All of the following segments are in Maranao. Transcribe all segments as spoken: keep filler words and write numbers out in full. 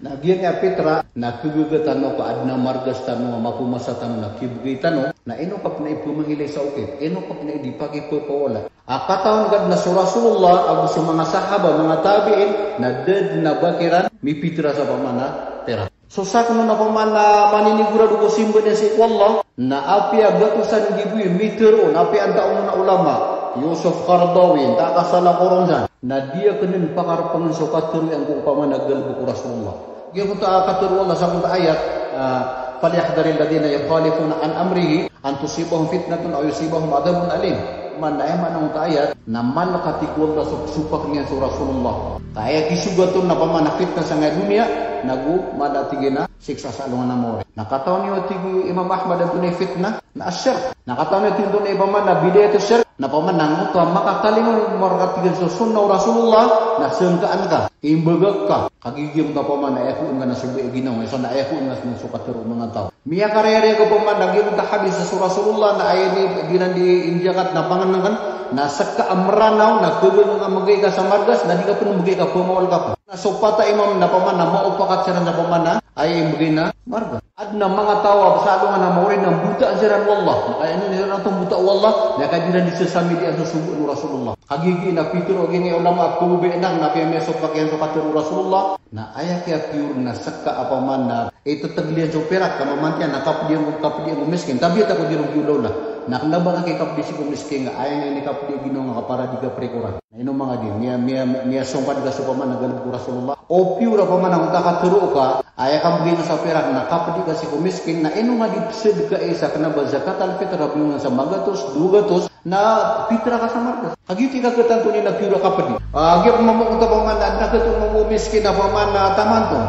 Na giyangkai a pitra na khagaga tano ka adn a margas tano a mapmasa tano na khibgay tano, na ino ka pn a ipmangilay sa okit, ino ka pn a di pakipphawala. A katawan ka dn a so Rasulullah ago so manga sahaba, manga tabi'in, na da dn a ba kiran mipitra sa opama na pira. So sakn on a opama na maninigurado ko simba niyan sii ko Allah, na apiya gatosan giboy mitharo on, apiya antaa on a ulama, Yusuf Qaradawi, antaa ka sala ko ron san, na di akn dn pakarpangn so katharo iyan ko opama na galbk o Rasulullah. Giyoto a katharo o Allah sa giyangkoto a ayat, ah, "Falyahdharil ladhina yukhalifuna an amrihi an tusibahum fitnatun aw yusibahum adhabun alim." Maana, aya maana o giyangkoto a ayat na mala, katharo o Allah, so psopakn iyan so Rasulullah. Ka aya kisogat on na opama na fitna sangkaya doniya, nago mala, tig iyan, a siksa sa alongan a maori. Na katawan iyo, tig o Imam Ahmad, antonaa i fitna? Na ash-shirk. Na katawan iyo, tig iyan, antonaa i opama na bidayat ash-shirk? Na opama na giyangkoto a makatalingoma rka, tig iyan, so sunnah o Rasulullah, na sangkaan ka, imbagak ka. Kagiya giyangkoto a opama na aya ko ingka na so ba i ginawa, isa na aya ko ingka na so katharo o manga taw. Miyakariyariya ka opama na giyangkoto a hadis so Rasulullah na aya di, di iran di injakat na pangnngkn, na ska a Mranaw na khagaga ka mbgay ka sa margas, na di ka pn mbgay ka pmawal ka pn. Na so pat a imam na opama na maopakat siran sa opama na aya imbgay na margas. Adn a manga taw a sa alongan a maori na mbotaan siran o Allah. Na aya ino siran oto mbota o Allah, na kagiya di iran di sasamilaan so sogoan o Rasulullah. Kagiya giya na pitharo o giyangkai a ulama a pkhababayaan akn na apiya miyasopak iyan so katharo o Rasulullah, na aya kiyapiyor na ska a opama na itatagl iyan so pirak, ka mamantiya na kapdi iyan ko, kapdi iyan ko miskin. Tabiya ta ko di ron giolawla. Na kna ba ka kikapdi sii ko miskin, aya ini kapdi a ginawa ngka ka para di ka prikoran. Na ino manga di, miya, miya, miyasongkad ka so opama na galbk o Rasulullah. O piyor a opama na giyangkoto a katharo ka, aya kambgay ngka sa pirak na kapdi ka sii ko miskin, na ino nga di psadka isa, kna ba zakat al-fitr a binonoan sa magatos, dowa gatos, na pitra ka sa margas. Kagiya tig ka, katanto niyan na piyor a kapdi. Ah, giya pman mambo ko ta opama na adn a katharo mambo miskin a opama na taman to.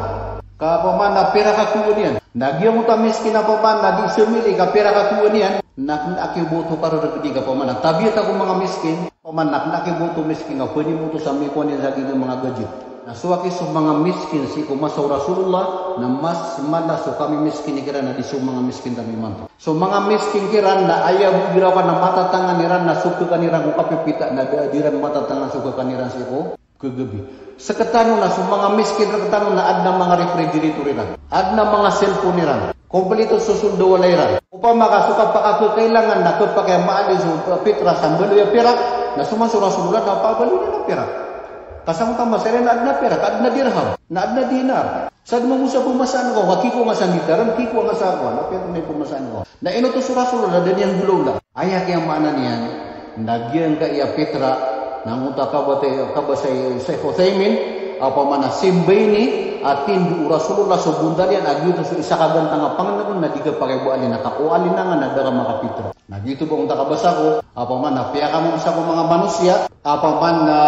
Ka opama na pira ka kowaan iyan. Na giyangkoto a miskin a opama na di samili ka pira ka kowaan iyan. Na kna a kiyaboto ka rargdi ka opama na tabiya ta ko manga miskin. Opama na kna a kiyaboto miskin ka pwede boto sa mikowa niyan sa giyangkai a manga gadget. Na so aki so manga miskin sii ko masa o Rasulullah, na mas mala so kamimiskini kiran a di so manga miskin tano imanto. So manga miskin kiran na aya bo igira ka na matatangan iran na so khakan iran ko kapipita na da, di ran matatangan so khakan iran sii ko khagabi. Sktano na so manga miskin rktano na adn a manga refrigerator iran. Adn a manga cellphone iran. Kompleto so sold o walay iran. Opama ka so kapakakailangan na khapakay a maali so pitra sa mbaloy a pirak, na so masa o Rasulullah na pabaloy iran a pirak. Ka sangkoto a masa iran na adn a pirak, adn a dirham, na adn a dinar. Sadn mambo sa pmasaan ko, ka kikowa nga sa nditarn, kikowa nga sa kowan, apiya antonaa i pmasaan ko. Na ino oto so Rasulullah, da niyan golawla. Aya kiyamaana niyan, na giyangkai a pitra, na giyangkoto a kabasa, kabasa i Sheikh Uthaymin, a opama na simba ini, a tindo o Rasulullah so bontal iyan, a giyoto so isa ka gantang a pangnngkn na di kapakay bo alina ka, o alina nga na da ka makapitra. Na giyoto bo giyangkoto a kabasa ko, a opama na piyakamomosa ko manga manosiya, a opama na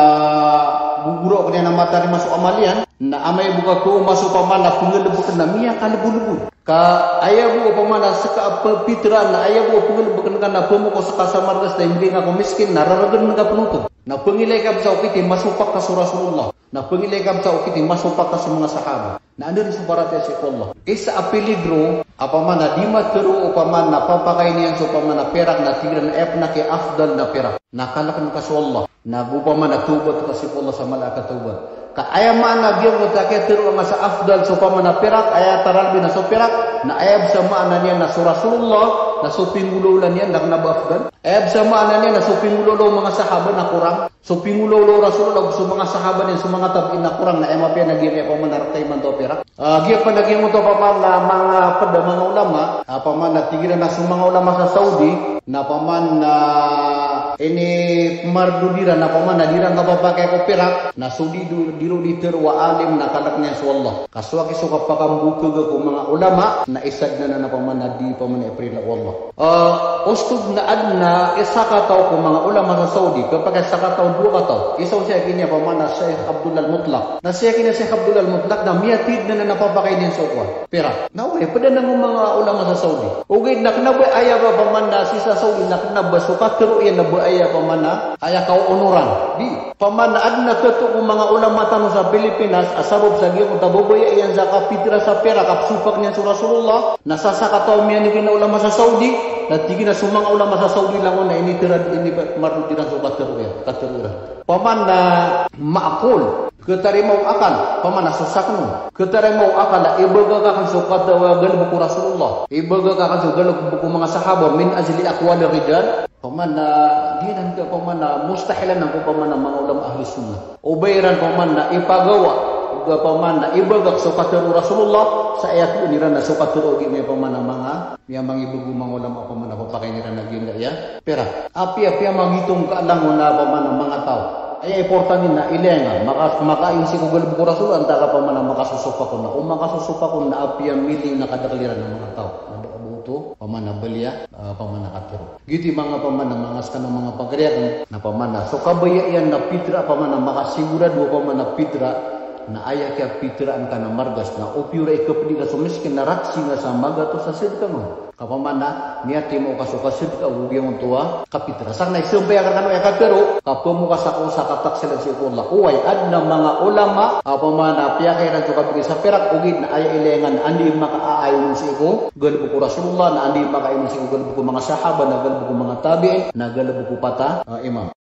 gogoraok niyan a matarima so amal iyan, na amay bo ka khaoma so opama na pnggalbkn na miyakalbolbod. Ka aya bo opama na ska a ppitraan, na aya bo a pnggalbkn ka na pmoko ska sa margas na imbgay nga ko miskin, na rargn ka pn oto. Na pngilay ka bsa okit i masopak ka so Rasulullah. Na pngilay ka bsa okit i masopak ka so manga sahaba. Na anda dn so paratiyaya sii ko Allah. Isa a peligro, opama na di matharo, opama na papakain iyan so opama na pirak, na tig iran a aya pn a kiya-afdal na pirak. Na kalkn ka so Allah. Na go opama na tawbat ka sii ko Allah sa mala a katawbat. Ka aya maana giyangkoto a kiyatharo nga sa afdal so opama na pirak, aya taralbi na so pirak, na aya bsa maana niyan na so Rasulullah, na so pinggolawla niyan, na kna ba afdal. Aya bsa maana niyan na so pinggolawla o manga sahaba na korang. So pinggolawla o Rasulullah, so manga sahaba niyan, so manga tabi'in na korang, na aya mapiya na giyangkai a opama na rk imanto a pirak. Ah, giya pn a giyangkoto a opama na manga pd a manga ulama, a opama na tig iran a so manga ulama sa Saudi, na opama na inipmardod iran, na opama na di iran kapapakay ko pirak, na so di do, di ron ditharo a alim na kalk niyan so Allah. Ka so aki so kapakambokhaga ko manga ulama, na isa dn anan a opama na di opama na iprila o Allah. Ah, ostod na adn a isa kataw ko manga ulama sa Saudi, khapakay sakataw dowa kataw. Isa on si aki niyan a opama na Sheikh Abdullah Al-Mutlaq. Na si aki niyan Sheikh Abdullah Al-Mutlaq na miyatid na na papakay niyan so kowan, pirak. Na oway, pd anan ko manga ulama sa Saudi. Ogaid na kna ba aya ba opama na sii sa Saudi na kna ba so katharo iyan na ba aya opama na aya kaonoran. Di. Opama na adn a khato ko manga ulama tano sa Pilipinas a sabap sa giyangkoto a babaya iyan sa kapitra sa pirak a psopak niyan so Rasulullah, na sa sakataw miyaneg iyan a ulama sa Saudi, na tig iyan a so manga ulama sa Saudi langon na initharo, inipmardod iran so katharo iyan, katharo iran. Opama na maakol. Khatarima o akal, opama na so sakn on. Khatarima o akal a ibagak akn so kataw a galbk o Rasulullah. Ibagak akn so galbk o manga sahaba, min ajli aqwalir rijal. Opama na, giyanan ka opama na, mustahil anan ko opama na manga ulama ahli sunnah. O ba iran opama na ipagawa, opama na ibagak so katharo o Rasulullah, sa aya pn iran na so katharo o giya opama na manga, miyamangibag o manga ulama opama na papakain iran a giya aya pirak. Apiya, apiya mangitong ka langon a opama na manga taw. Aya importante na ilay nga, maka-, makaayon sii ko galbk o Rasulullah, antaa ka opama na makasosopak on na. O makasosopak on na apiya mili na kadakl iran a manga taw. Na ba, ba oto, opama na baliya, ah, opama na katharo. Giyoto i manga opama na manga skano manga pagari akn, na opama na so kabaya iyan na pitra, opama na makasigurado opama na pitra, na aya kiyapitraan ka na margas, na o piyo ra i kapdi ka so miskin na raksi nga sa magatos a sadka man. Ka opama na miyatimo ka so kasadka o giyangkoto a kapitra. Sakn na isampay akn rkano aya katharo, ka pamokasa ko sa kataksilan sii ko Allah. Oway, adn a manga ulama a opama na piyakay iran so kabgay sa pirak, ogaid na aya ilay nga na anda i makaaayon sii ko galbk o Rasulullah, na anda i makaayon sii ko galbk o manga sahaba, na galbk o manga tabi'in, na galbk o pat a, ah, imam.